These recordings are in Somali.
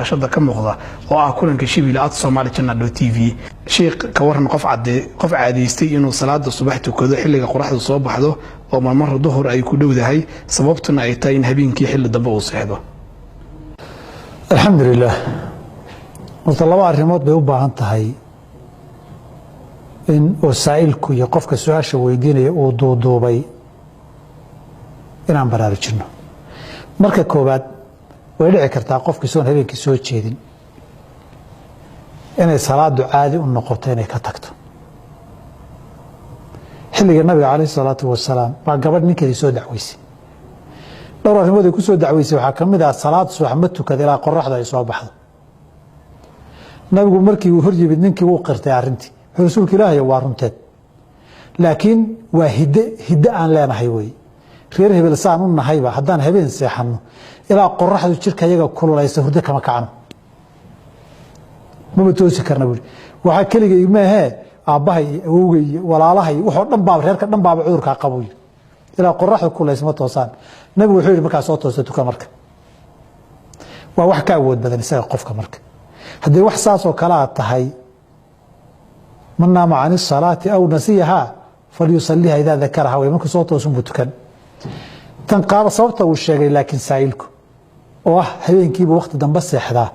Shada ka muuqda oo ah kulanka Shibili @somalichannel.tv. Sheekh, ka waran qof cade qof caadaystay inuu salaada subax tukado xilliga qoraxdu soo baxdo oo marmar duhur ay ku dhowdahay, sababtuna ay tahay in habeenkii xilli dambe uu seexdo? Alxamdulilah. Horta laba arrimood bay u baahan tahay in oo saa'ilku iyo qofka su-aasha weydiinaya uu duuduubay inaan baraarujinno. Marka koowaad, way dhici kartaa qofki soon habeenkii soo jeedin inay salaadu caadi u noqoto inay ka tagto. Xilliga Nabiga calayh salaatu wasalaam baa gabadh ninkeedii soo dacweysay. Dhowr arrimood ay ku soo dacweysay waxaa ka mid ah salaad subax ma tukada ilaa qoraxdu ay soo baxdo. Nabigu markii uu hor yimid ninkii, wuu qirtay arrintii. Wuxuu: "Rasuulka Ilaahay, waa runteed, laakiin waa hidde, hidde aan leenahay wey. Reer hebel saan u nahayba, haddaan habeen seexanno ilaa qoraxdu jirka yaga kululaysa hurdo kama kacno, maba toosi karna," buuri. "Waxaa keligay maahee, aabbahay iyo awowgay iyo walaalahay, waxoo dhan baaba, reerka dhan baaba cudurkaa qabo. Ilaa qoraxdu kululaysa ma toosaan." Nabigu wuxuu yidhi: "Markaa soo toosta tuka." Marka waa wax ka awood badan isaga qofka. Marka haddii wax saasoo kalea tahay, man naama can isalaati aw nasiyahaa falyusaliha idaa dakaraha way. Markuu soo toosun buu tukan. Tan qaada sababta uu sheegay laakiin saa'ilku oo ah habeenkiibu wakhti dambe seexdaa,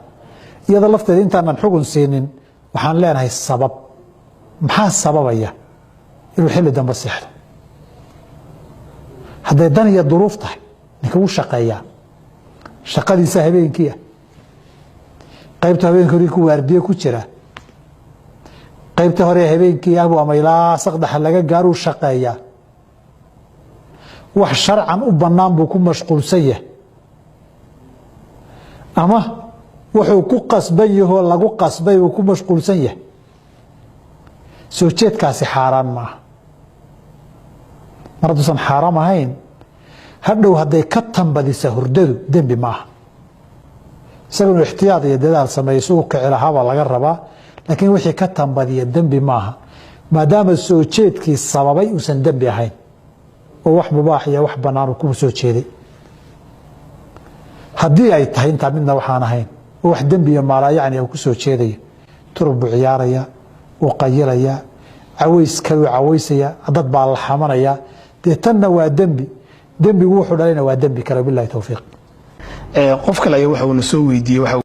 iyada lafteeda intaanan xugun siinin waxaan leenahay sabab. Maxaa sababaya inuu xilli dambe seexdo? Hadday dan iyo duruuf tahay, ninka wuu shaqeeyaa, shaqadiisa habeenkii ah, qaybta habeenkii hore ku waardiye ku jira, qaybta hore habeenkii ah ama ilaa saqdaxa laga gaaruu shaqeeyaa, wax sharcan u bannaan buu ku mashquulsan yahay, ama wuxuu ku qasban yahoo lagu qasbay uu ku mashquulsan yahay, soo jeedkaasi xaaraan ma aha. Mar hadduusan xaaraam ahayn, hadhow hadday ka tambadisa hurdadu dembi ma aha. Isaga inuu ixtiyaad iyo dadaal sameeyo si uu kici lahaabaa laga rabaa, laakiin wixii ka tambadiya dembi maaha, maadaama soo jeedkii sababay uusan dembi ahayn oo wax mubaax iyo wax bannaan uu ku soo jeeday. Haddii ay tahay intaa midna waxaan ahayn oo wax dembi iyo maalaayacni uu ku soo jeedayo, turub buu ciyaaraya, uu qayilayaa, caways kaluu cawaysaya, dad baa la xamanayaa, dee tanna waa dembi, dembigu wuxuu dhalayna waa dembi kale. Billahi towfiiq. Qof kale ayaa waxa uuna soo weydiiyey waxa